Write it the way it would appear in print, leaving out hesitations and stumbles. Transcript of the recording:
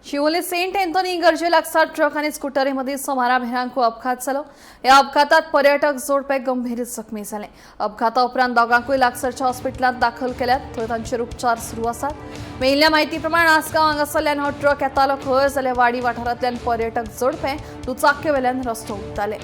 Siolim Saint Anthony इगर्जे लागसार truck आनी स्कुटरी मदीं सोमारा भिरांकूळ अपघात जालो. ह्या अपघातात पर्यटक जोडपे गंभीर जखमी जाले. अपघाता उपरांत दोगांकूय लागसारच्या हॉस्पिटलांत दाखल केल्यात. थंय तांचेर उपचार सुरू आसात. मेळिल्ल्या म्हायती प्रमाण आसगांव हांगासरल्यान हो ट्रक येतालो खंय, जाल्यार वाडी वाठारांतल्यान पर्यटक जोडपे दुचाके वेल्यान रस्तो हुपताले.